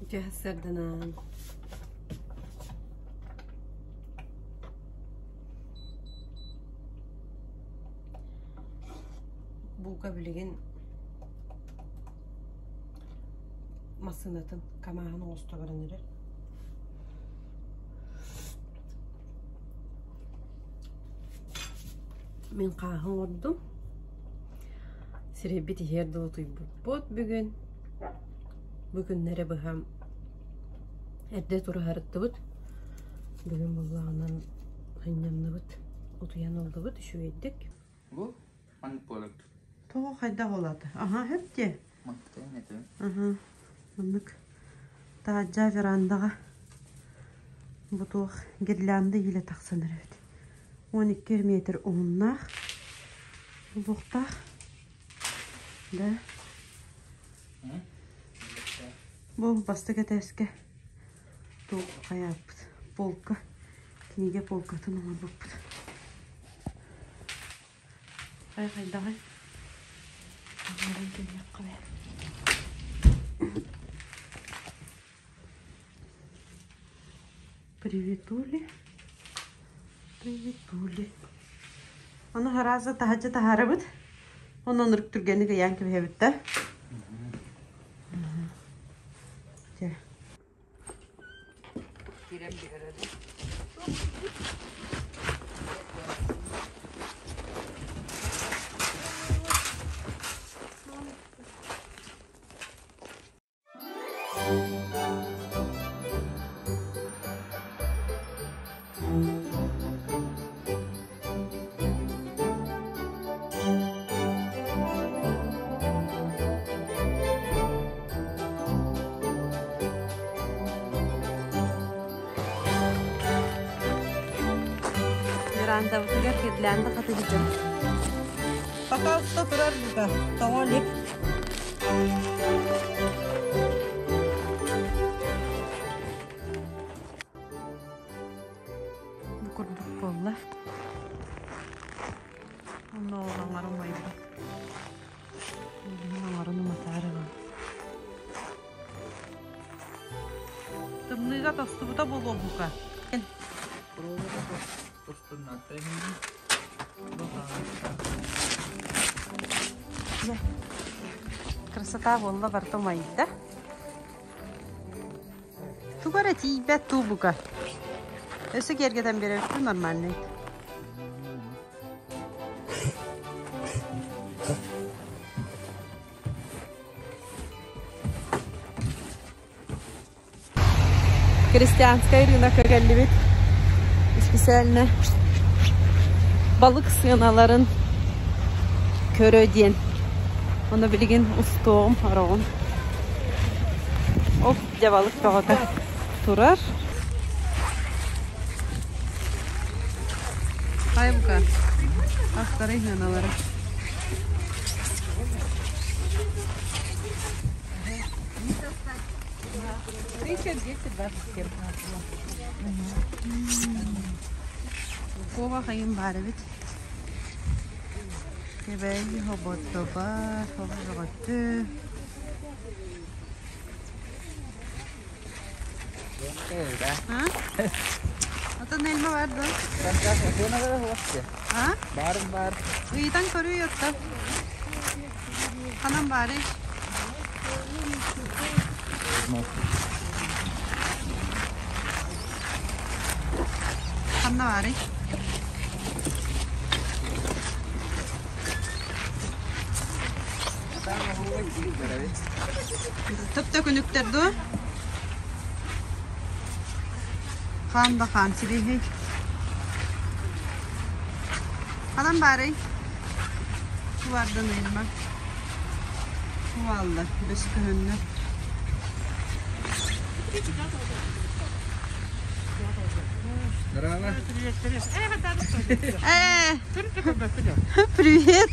Дьэ сарданаан Буука билигин массыынатын камааһын оҥосто баран эрэр. Мин хааһы оҥордум. Сирэйбит иһиэр дылы утуйбуппут бүгүн. Бу күннэри быһа эрдэ тураһарыттыбыт. Бүгүн буоллаҕынан сынньанныбыт, утуйан ыллыбыт үчүгэйдик. Бу маннык буолар. Тоҕо хайдах буолаата? Аһа, сөп дии. Мантан этэ. Аһа, маннык таһырдьа верандаҕа бу туох гирлянда иилэ тахсан эрэр эбит. 12 метр уһуннаах, буолуохтаах. Да. Бу бастакы этээскэ туох хайааппыт полка, кинигэ полкатын оҥорбуппут. Хай хайдаҕый? Аҥарын кэлиэххэ бээ. Приветули. Приветули. Ону харааса таһырдьа таһаарабыт. Онон ырык түргэнник ыйаан кэбиһэбит да. Дьэ. Верандабытыгар гирлянда хатыһыдьын. Пока уста турар бука, тоҕо илик. Бу курдук буолла. Онно ол аҥарын умайбыт. Билигин аҥарын уматаары Тымныыга тостубута буолуо бука. Красота буолла барыта умайда. Туга эрэ тиийбэт дуу бука. Өссө киэргэтэн биэрэбит нормальный. Крестьянскай рынокка кэллибит. Специально балык сыаналарын көрө диэн. Ону билигин устуоҕум, ороҕум. Оп, дьэ балык бөҕөтө турар. Хайбука. Астары сыаналары. 1227. Куоба хайын баар эбит. Кэбээйи хоботто бар, хобоҕотты. А? Атын элме бар да? А? Баарым баар. Ыйытан көрүү отта. Ханан баарый? Ханна баарый? Төп-төкүнүктэр дуо? Хаан да хаан сибиһий. Ханан баарый? Сувардан ыйма. Суваллар, бэс көһөннөр. Здорово. Э, привет.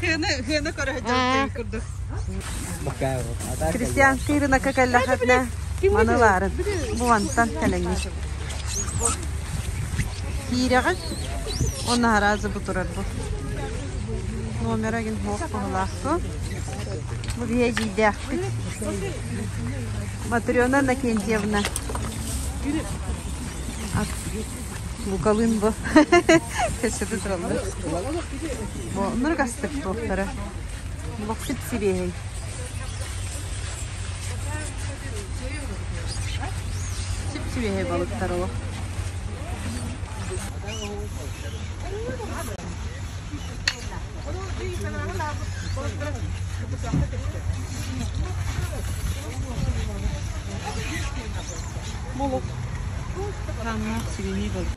Хыны, хыны көрөһөдөр курдук. Крестьянский рынокка кэллэхэтинэ манылаарын бу мантан кэлэҥҥин киирэҕин уонна араазы бу турар бу номера гин суох быһылаах дуо? Бу биһи эдьиийдээхпит. Матрена Иннокентьевна. Лукалыын бу. Кэпсэтэ тураллар. Бу нурк астык туохтара. Лохсип сибиэһэй. Сип-сибиэһэй балыктар олох. Болук. Хааннаах сибиэһэй балык.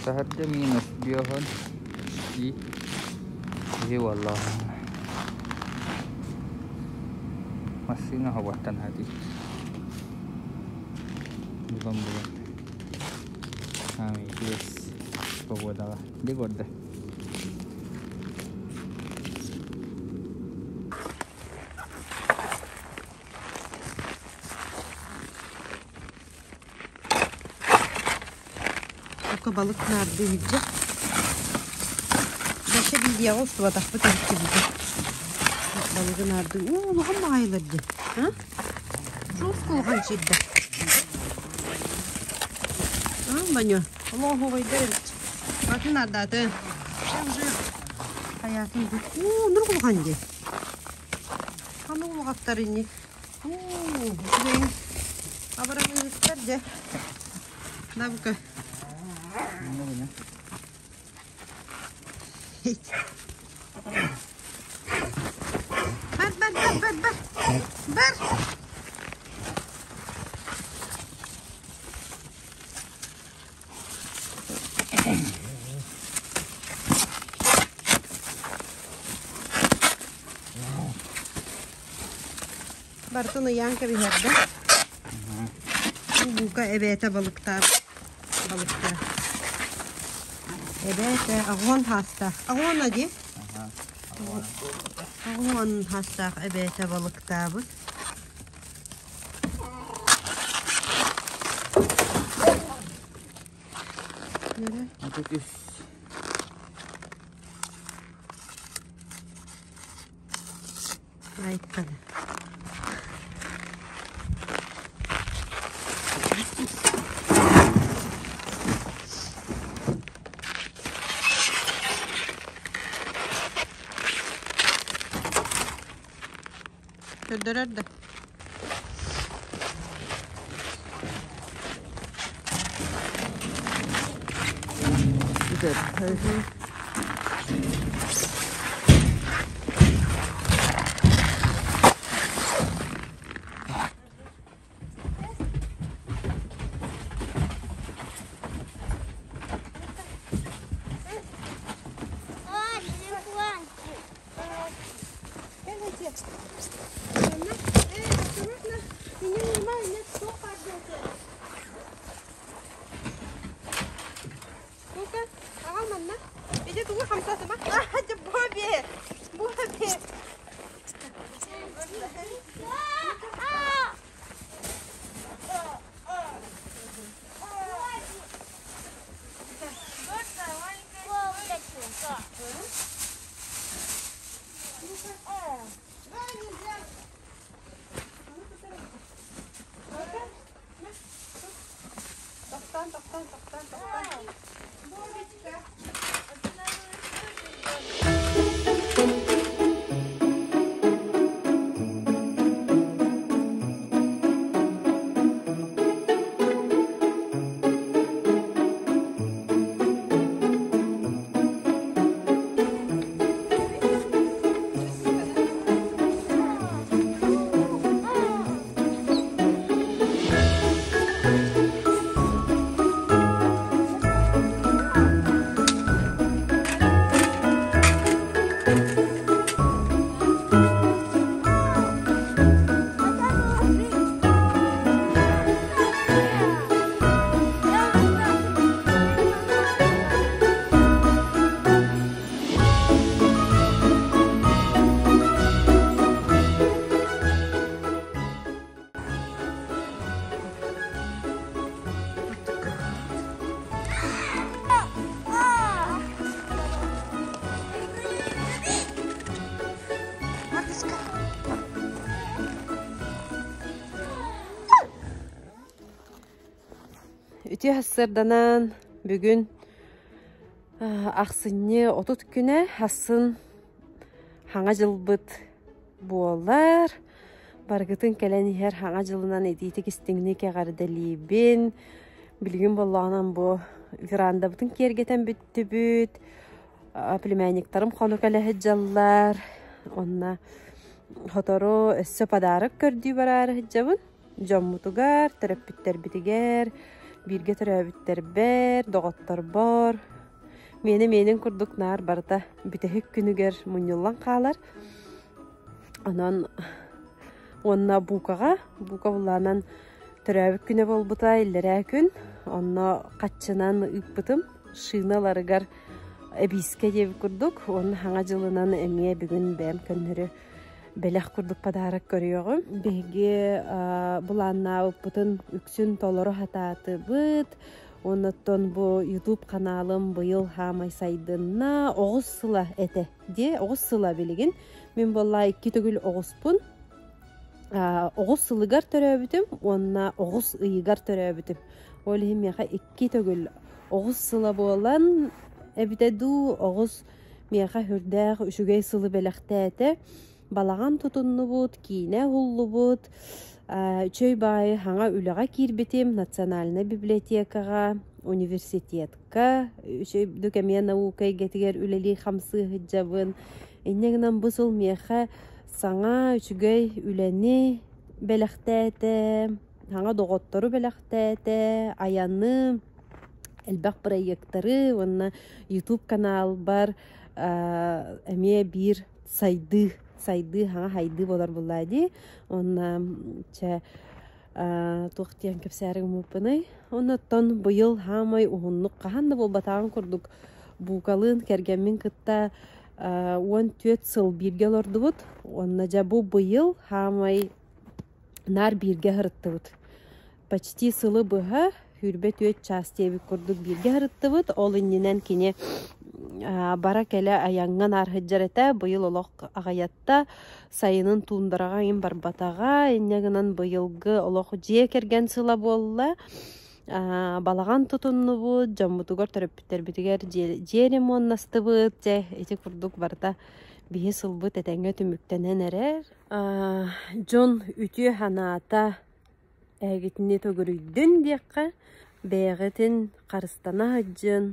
Таһырдьа минус биоһун и киһи буоллаҕына массыына оһоҕуттан аһатыы булан булан хаамыы үчүгэй погодаҕа дьэ көрдө Бука балык наардыы иһирдьэ. Дальше видеоҕа устубатахпыт иһиттибитэ. Балыгы наардыы. Уу, улахан баҕайылар дии. А? Жестко улахан сирдэ. А, Ваня, олоохугайдар эбит. Атын наардаатын. Уже хайаатын. Уу, нур улахан дии. Ханы улаҕаттар ини. Уу, үчүгэйин. Абырамыыстар дьэ. Навка. Бар, бар, бар, бар, бар. Бар. Барытын ыйаан кэбиһэрдэ. Буука эбээтэ балыктаах балыктара. Эбээтэ аҕуон хаастаах. Аҕуона дии. Аҕуон хаастаах эбээтэ балыктаабыт. Отут үс. Айтканы. Көрдөрөр да. Ну-ка, аҕал манна. Иди тугу хамсатыма. Бобби! Бобби! Тохтоон, тохтоон, тохтоон, тохтоон. Бобичка. Үтүө сарсыарданан бүгүн ахсынньы 30 күнэ хассын хаҥа дьылбыт буолар. Барыгытын кэлэн иһэр хаҥа дьылынан итиитик истиҥник эҕэрдэлиибин. Билигин боллоҕунан бу верандабытын киэргэтэн бүттүбүт. Племянниктарым хоно кэлэ сылдьаллар. Онно сотору өссө подарок көрдүү бараары сылдьабын. Дьоммутугар, төрөппүттэрбитигэр, бииргэ төрөөбүттэрбэр, доҕотторбор. Миэнэ миэнин курдук наар барыта бүтэһик күнүгэр мунньуллан хаалар. Онон уонна Букаҕа, Бука буллаанан төрөөбүт күнэ буолбута иллэрээ күн. Онно хаччынан ыыппытым. Шиналарыгар эбиискэ диэбит курдук. Уонна Саҥа дьылынан эмиэ бүгүн бэйэм көннөрү бэлэх курдук подарок көрүөҕүм. Биһиги былааннаабыппытын үксүн толоро сатаатыбыт. Оннуттан бу YouTube ханаалым быйыл хаамай сайдынна. Оҕус сыла этэ диэ, оҕус сыла билигин. Мин буолла икки төгүл оҕуспун. Оҕус сылыгар төрөөбүтүм уонна оҕус ыйыгар төрөөбүтүм. Ол иһин миэхэ икки төгүл оҕус сыла буолан эбитэ дуу, оҕус Миэхэ сүрдээх үчүгэй сылы бэлэхтээтэ. Балаҕан тутуннубут, киинэ уһуллубут, үчүгэй баҕайы саҥа үлэҕэ киирбитим национальнай библиотекаҕа, университетка, үчүгэйдик эмиэ наука эйгэтигэр үлэлии-хамсыы сылдьабын. Инньэ гынан бу сыл миэхэ саҥа үчүгэй үлэни бэлэхтээтэ, саҥа доҕоттору бэлэхтээтэ, айаны элбэх бырайыактары уонна YouTube каналбар эмиэ биир сайдыы сайдыы хаҥа хайдыы буолар буоллаа дии уонна чэ туох диэн кэпсээри гыммыппыный оннуттан быйыл хаамай уһуннук хаһан да буолбатаҕын курдук буукалыын кэргэммин кытта 14 сыл бииргэ олордубут уонна дьэ бу быйыл хаамай наар бииргэ сырыттыбыт Почти сылы быһа 24 чаас диэбит курдук бииргэ сырыттыбыт. Ол иннинэн кини бара-кэлэ айаҥҥа наар сылдьар этэ. Быйыл олох аҕыйатта. Сайынын туундараҕа иҥин барбатаҕа. Инньэ гынан быйылгы олох дьиэ кэргэн сыла буолла. Балаҕан тутуннубут, дьоммутугар, төрөппүттэрбитигэр дьиэ ремоннастыбыт. Дьэ, ити курдук барыта биһи сылбыт этэҥҥэ түмүктэнэн эрэр. Дьон үтүө санаата Эһигитини төгүрүйдүн диэххэ, бэйэҕитин харыстана сылдьын,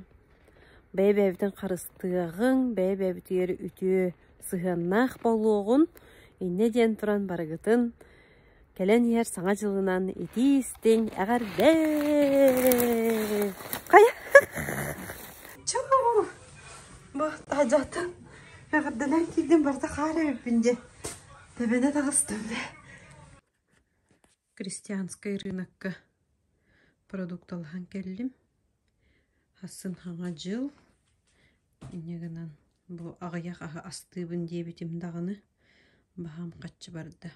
бэйэ-бэйэбитин харыстыаҕыҥ, бэйэ-бэйэбитигэр үтүө сыһыаннаах буолуоҕун. Инньэ диэн туран барыгытын кэлэн иһэр Саҥа дьылынан итии-истиҥ эҕэрдэ! Хайа? Чуу! Бу таһдьаттан эҕэрдэлээн киирдим барыта хаар эбиппин дьэ. Тэбэнэ таҕыстым дэ. Крестьянскай рынокка продукталаһан кэллим. Хассын хаҥа дьыл. Инньэ гынан бу аҕыйах аһы астыыбын диэбитим даҕаны баһаам хаччы барда.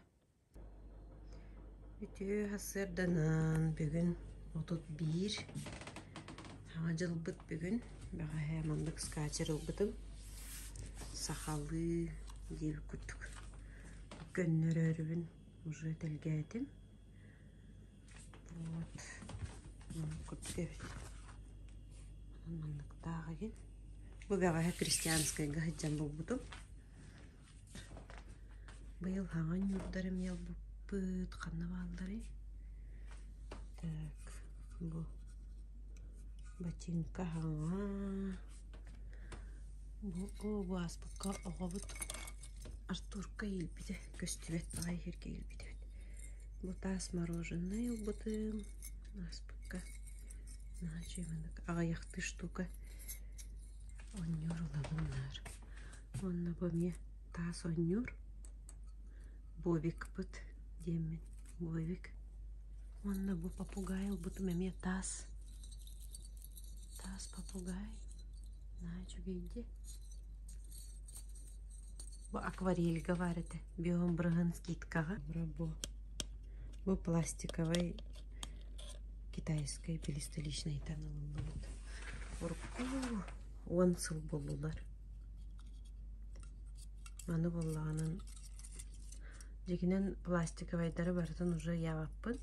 Үтүө сарсыарданан бүгүн 31 Саҥа дьылбыт бүгүн. Бэҕэһээ маннык скачер ылбытым. Сахалыы диэбит курдук көннөрөөрүбүн уже тэлгээтим. Вот маннык курдук эбит. Манныктаах игин. Бу бэҕэһээ крестьянскайга сылдьан булбутум. Быйыл хаҥа ньуурдар эмиэ ылбыппыт. Ханна баалларый? Так, бу ботинка хаҥа. Бу, о, бу ааспыкка оҕобут Артурка иилбитэ, көстүбэт баҕайы сиргэ иилбит эбит. Бу таас мороженай ылбытым ааспыкка. Наһаа үчүгэй маннык аҕыйахтыы штука оонньуур ылабын наар. Уонна бу эмиэ таас оонньуур. Бобикпыт диэммин. Бобик. Уонна бу попугай ылбытым эмиэ таас. Таас попугай. Наһаа үчүгэй дии. Бу акварельга баар этэ. Бион бырыһын скидкаҕа. Бу, бу пластиковай китайскай пилистоличнайтан ылыллыбыт. Урукку 10 сыл буоллулар. Маны буоллаҕынан дьигинэн пластиковайдары барытын уже ыйаабаппын.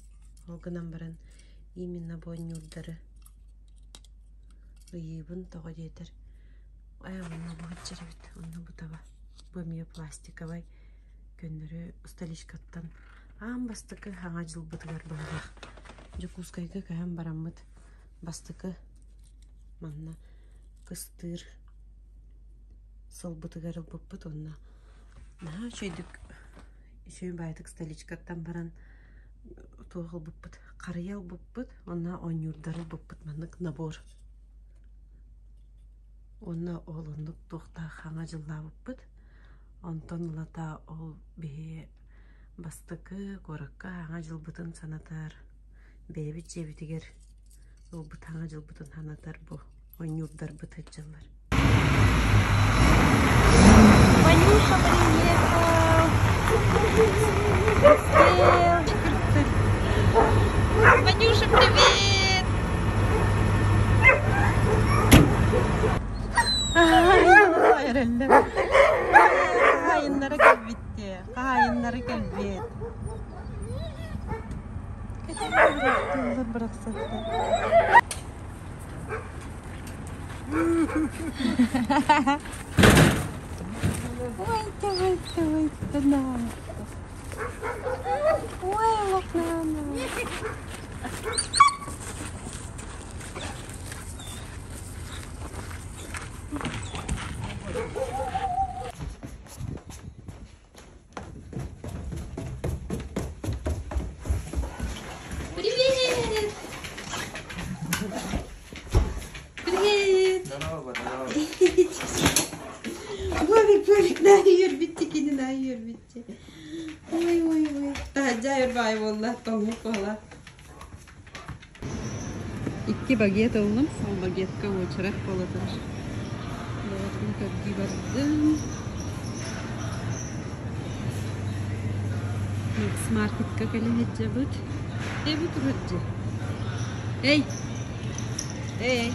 Ол гынан баран Именно бу оонньуурдары ыйыыбын тоҕо диэтэр ээ онно бу сылдьар эбит онно бу таба бу эмиэ пластиковай көннөрү столичкаттан аан бастакы Саҥа дьылбытыгар быһалаах Дьокуускайга көһөн бараммыт бастакы манна кыстыыр сылбытыгар ылбыппыт уонна наһаа үчүгэйдик үчүгэй баайытык столичкаттан баран туох ылбыппыт харыйа ылбыппыт уонна оонньуурдары ылбыппыт маннык набор уонна ол оннук туохтаах Саҥа дьыллаабыппыт онтон ылата ол биһи бастакы куоракка Саҥа дьылбытын санатар бэйэбит дьиэбитигэр ылбыт Саҥа дьылбытын санатар бу оонньуурдарбыт сылдьаллар. Ванюша приехал! Ванюша, привет! Хаһаайыннара кэлбитти. Хаһаайыннара кэлбит. Тыллар бырахсаттар. Ой, ой, ой, на. Ой, лохнана. Привет! Привет! Здорово, здорово. Вовик, Вовик, на үөрбүттэ кини на үөрбүттэ. Ой, ой, ой. Таһырдьа үөрбаай буолла, тоҥмут буола. Икки багет ыллым. Ол багетка уочарат буола турар. Доҕотун көрдүү бардым. Микс маркетка кэлэн сылдьабыт. Эй, бу турар дьэ. Эй! Эй!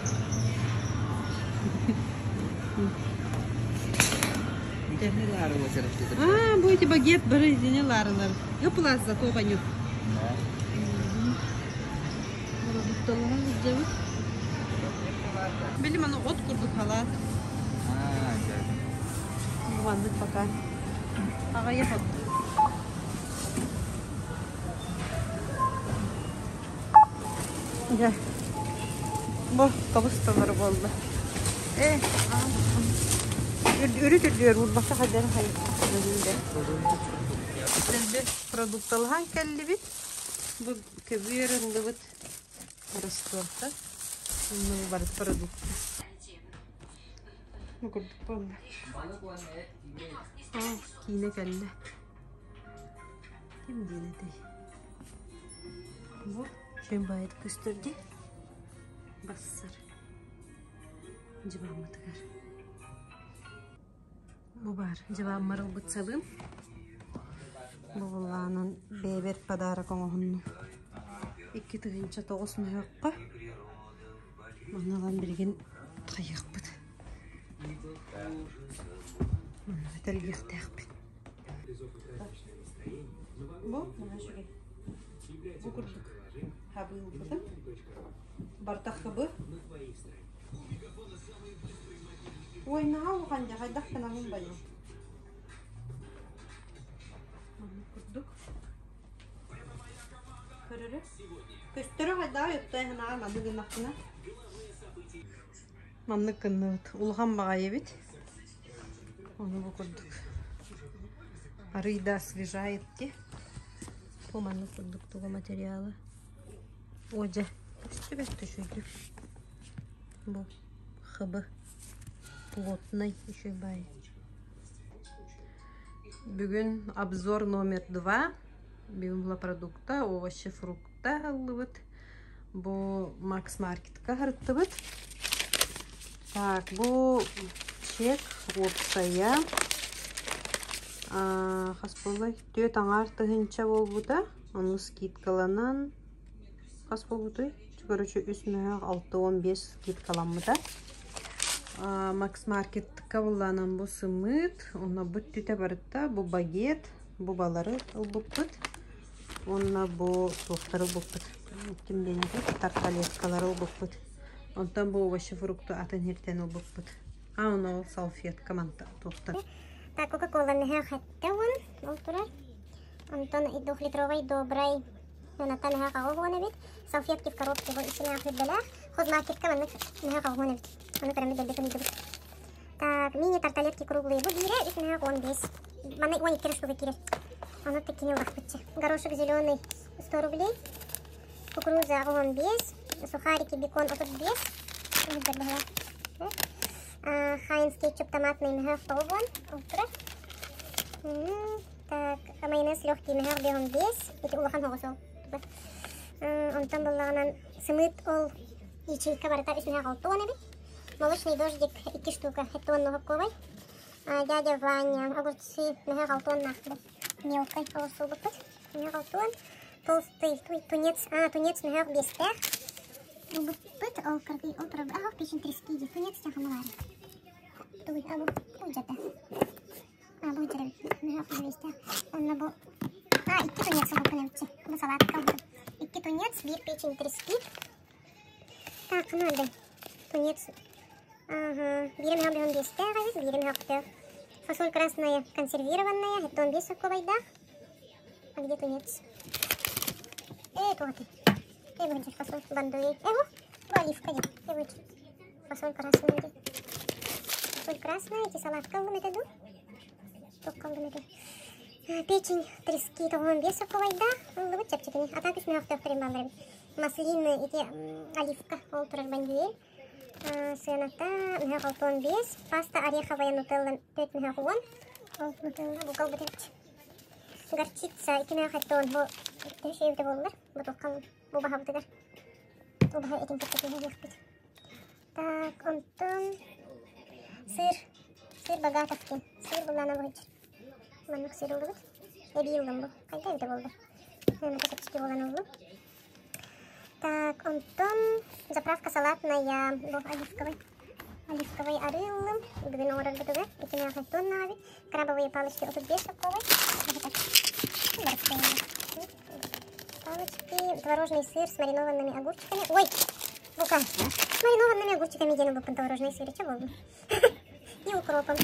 А, бу эти багет бары изини ларылар. Ыплас зато баню. Продукталарын сылдьабыт. Били маны от курдук халаат. Маннык пока. Аҕыйах от. Дьэ, бу тобус-толору буолла. Ээ, үрүт үрдүгэр уурбакка хайдары хай Дэлби продукталаһан кэллибит. Бу көбүөр ыллыбыт растворта. Онно барыт продукт. Бу курдук буолла. Киинэ кэллэ. Ким диэн этэй? Бу чем баайыт көстөр дии? Бассар. Дьыбааммытыгар. Бу баар дьыбааммар ылбыт сабыым. Бу буллаанан бэйэбэр подарок оҥоһуннум. 2 9 мөһөөххө. Манна ылан билигин хайыахпыт. Манна тэлгиэхтээхпит. Бу наһаа үчүгэй. Бу курдук хабыы ылбытым. Барыта хыбы. Ой, наһаа улахан дьэ, хайдах гынабын байым. Маннык курдук. Көрөрө. Көстөрө хайдаҕа өттө ханаҕа маннык гыннахпына. Маннык гынныбыт. Улахан баҕайы эбит. Ону бу курдук. Арыый да освежает дии. Бу маннык курдук туга материала. О дьэ, көстүбэт үчүгэй. Бу хыбы плотный үчүгэй баайы. Бүгүн обзор номер два. Бүгүн була продукта, овощи, фрукта ыллыбыт. Бу Макс Маркетка сырыттыбыт. Так, бу чек уопсайа хас буоллай? Түөрт аҥаар тыһыынча буолбута. Ону скидкаланан хас буолбутуй? Короче, үс мөһөөх 65 скидкаламмыта. Макс Маркетка буллаанан бу сымыыт, онно бу түтэ барыта, бу багет, бу балары ылбыппыт. Уонна бу туохтары ылбыппыт. Ким диэн этэй? Тарталеткалары ылбыппыт. Онтон бу овощи фрукты атын сиртэн ылбыппыт. А, ону ол салфетка манта туохтан. Так, Кока-Кола мөһөөх этте уон, ол турар. Онтон двухлитровай добрай Ынаттан мөһөөх аҕа уон эбит. Салфетки в коробке бу икки үрдэлээх. Хозмаркетка маннык мөһөөх аҕа уон эбит. Ону көрөммүт дэлби кыныйдыбыт. Так, мини тарталетки круглые. Бу биирэ үс мөһөөх 15. Манна 12 штука киирэр. Ону тиккини ыллахпытча. Горошек зеленый 100 рублей. Кукуруза 15. Сухарики бекон 35. Хайнс кетчуп томатный мөһөөх тоҕу буон. Ол турар. Так, майонез легкий мөһөөх 5 Ити улахан оҕус ол. Онтон буллаҕынан сымыыт ол ячейка барыта үс мөһөөх алта уон эбит. Молочный дождик икки штука, это он ноһокковай. Дядя Ваня, огурцы мөһөөх алта уоннаах мелкой оҕурсуубуппут. Мөһөөх алта уон. Толстый тунец, а, тунец мөһөөх биэстээх. Ылбыппыт, ол кыргый, ол турар, ах, печень трески ди, тунец тяхамалары. Тугуй, а бу, бу жата. А, бу жара, мөһөөх биэстээх. Онно бу, а, икки тунец ылбыппын эбитчи. Бу салатка ылбытым. Икки тунец, биир печень трески. Так, надо. Тунец. Ага. Биирим мөһөөх биэстээх эбит, биирим мөһөөхтөөх. Фасоль красная консервированная, это он бес сокковайдаах. А где тунец? Э, туох Э, будет фасоль бандуи. Э, бу, бу оливка ди. Э, будет фасоль красная ди. Фасоль красная, эти салат каллым это ду. Туох каллым это. Печень трески тоҕуон биэс сокковайдаах. Ыллыбыт чэпчэкини. А так үс мөһөөхтөөхтөрүн бааллар эбит. Маслины ити оливка ол турар бандюэль. Сыаната мөһөөх алтыан биэс. Паста ореховая нутелла төрт мөһөөх уон. Ол нутелла бу калбыт эбит. Горчица икки мөһөөх эттон бу төһө эбитэ буоллар. Бу туоххан бу баһабытыгар. Бу баһа этин кытта түһэриэхпит. Так, онтон сыр. Сыр богатовский. Сыр буллаана быһыччы. Маннык сыр ыллыбыт. Эбии ыллым бу. Хайда эбитэ буолла. Мөмөтө чэпчэки буолан ыллым. Так, онтон заправка салатная, бу оливковый. Оливковый арыы ыллым. Бүгүн оҥорорбутугар ити мээхэ тонна эбит. Крабовые палочки 35 сокковый. Палочки, творожный сыр с маринованными огурчиками. Ой, бука. С маринованными огурчиками диэн ылбыппын творожный сыр. Че болду? И укропом.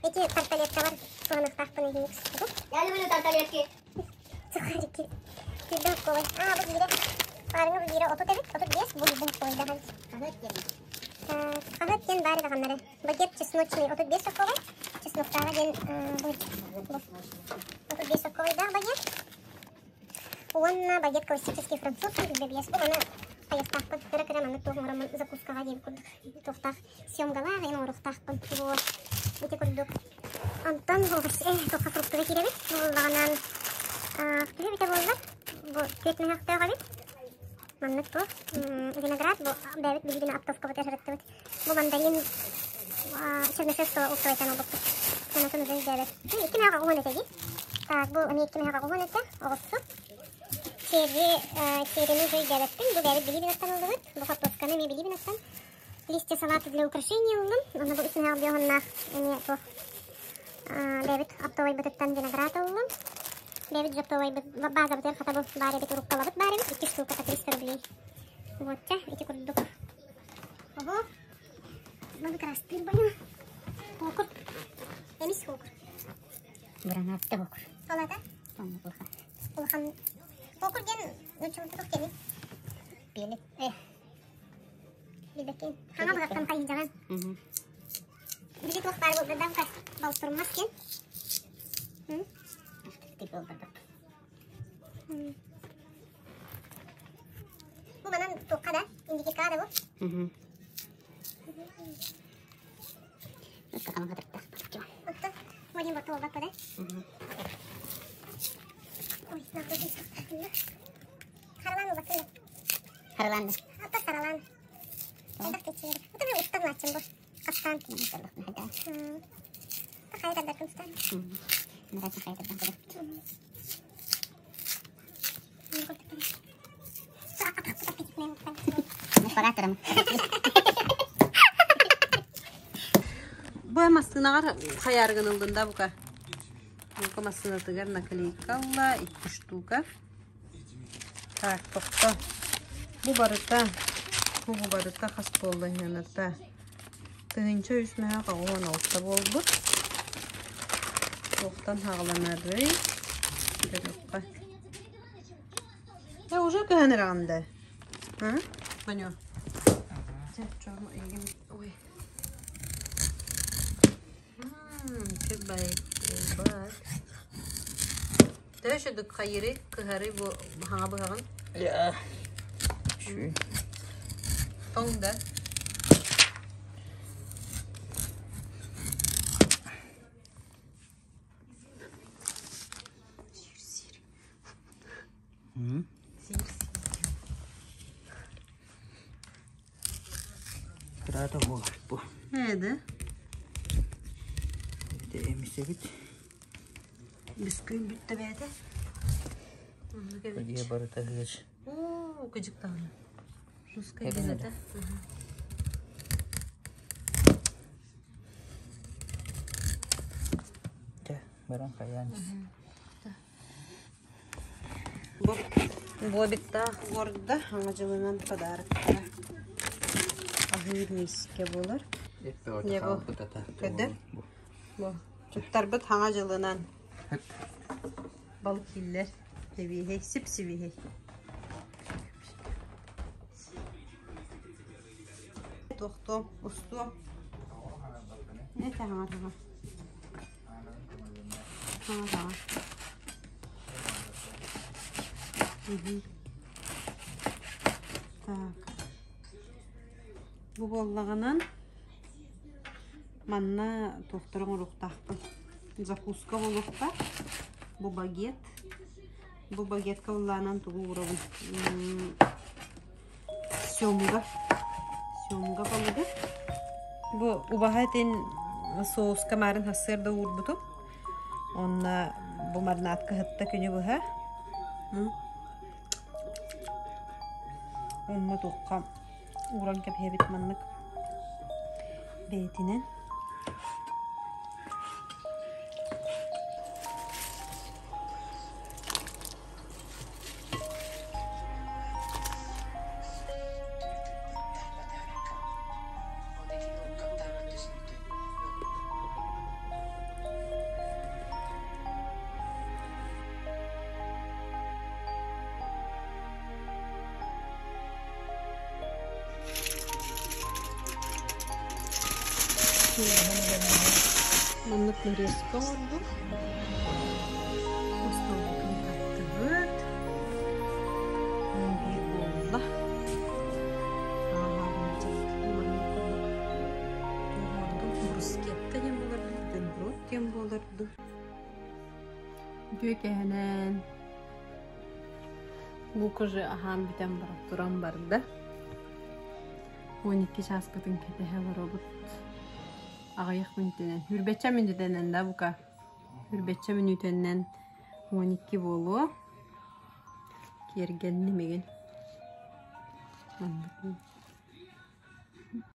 Эти тарталеткалар туһаныахтаахпын иһиник. Я люблю тарталетки. Сухарики. Кирдэн ковай. А, бу биирэ. Паарыҥа бу биирэ 30 эбит. 35 бу биирдэн ковайдахан. Хаһыат диэн. Хаһыат диэн баар даҕаннары. Багет чесночный 35 сокковай. Чесноктааҕа диэн бу 35 сокковайдаах багет. Уонна багет классический французский бэбиэс. Бу маны хайыахтаахпын. Кыра-кыра маннык туох оҥороммун закускаҕа диэбит курдук. Туохтаах съемгалаах эн оҥоруохтаахпын. Бу ити курдук. Онтон туохха фруктовый киирэбит. Бу буоллаҕынан төһө эбитэ буоллар? Бу түөрт мөһөөхтөөх эбит. Маннык туох виноград бу бэйэбит билигин оптовкабытыгар сырыттыбыт. Бу мандарин чернышевского оптовайтан ылбыппыт. Сыанатын уже өйдөөбөт. Икки мөһөөх оҕуһун этэ дии. Так, бу эмиэ икки мөһөөх оҕуһун этэ. Оҕурсу. Черри, черрини уже өйдөөбөппүн. Бу бэйэбит билибин ыллыбыт. Бу хортуосканы эмиэ билибин Листья салата для украшения ыллым. Онно бу үс мөһөөх биоһуннаах эмиэ туох бэйэбит оптовайбытыттан виноград ыллым. Бэйэбит же оптовайбыт базабытыгар хата бу баар эбит уруккалабыт баар эбит. Икки штука 300 рублей. Вот чэ, ити курдук. Ого, маны крастыыр бана. Хоокур. Эмис хоокур. Буранаатта хоокур. Ол ата? Улахан. Улахан. Хоокур диэн нуччалыы туох диэний? Пиэлик. Э. Билбэккин. Хаҥа быһахтан хайыдьаҕын. Били туох баар буолда балтырмас диэн. Бу манан туохха да индикирка да бу. Оттон Вадим борто буолбат да? Ой, Харалаан ылбаккын да? Харалаан да. Ата саралаан. Хайдах течиэр. Ата мен устан лааччым бу. Хастаан. Хайа тардаркын устан. Мырачын хайа тардан курдук. Бу массыынаҕар хайаарыгын ыллын да бука? Бука массыынатыгар наклейка ылла, икки штука. Так, тохто. Бу барыта, бу бу барыта хас буолла иһината. 1386 буолбут. Туохтан хаҕаланарый? Көрүөххэ. Э, уже кыһан эрэҕин да? А? Ваню. Чэ, чону эйигин... Ой. Бай. Төһө шүдүк хайыры, кыһары бу хаҥа быһаҕын? Я. Шүй. Тоҥ да. Сир-сир. Сир-сир. Кыраата буолар бу. Ээ Ити эмисэбит. Бүскүүн бүттэ бэйэтэ. Оннук эбит. Кыдьыа барыта ыгыч. Оо, кыдьыктаҕына. Русская Эбин диэн этэ. Чэ, баран хайаан. Бу Бобиктаах горда хаҥа дьылынан подароктара. Аһыыр миискэ буолар. Не бу. Көдөр. Бу. Туттарбыт хаҥа дьылынан. Балык киллэр. Сибиэһэй, сип-сибиэһэй. Туохтуом, устуом. Не хаҥа хаҥа. Хаҥа хаҥа. Так. Бу буоллаҕынан манна туохтары оҥоруохтаахпын. Закуска буолуохтаах. Бу багет. Бу багетка ыллаанан тугу уурабын? Семга. Семга балыгы. Бу убаһа этин соуска маарын сарсыарда уурбутум. Онно бу маринадка сытта күнү быһа. Онно туохха ууран кэбиһэбит маннык бэйэтинэн. Маннык нарезка оҥордум. Остуолбутун таттыбыт. Биир буолла. Маннык курдук туруордум. Брускетта диэн буолар, бутерброд диэн буолар дуу. Үтүө кэһэнэн Лук уже аһаан бүтэн баран туран барда. 12 чааспытын кэтэһэ олоробут. Аҕыйах мүнүүтэнэн, үрбэччэ мүнүүтэнэн да бука. Үрбэччэ мүнүүтэнэн 12 буолуо. Киэргэнним игин. Маннык.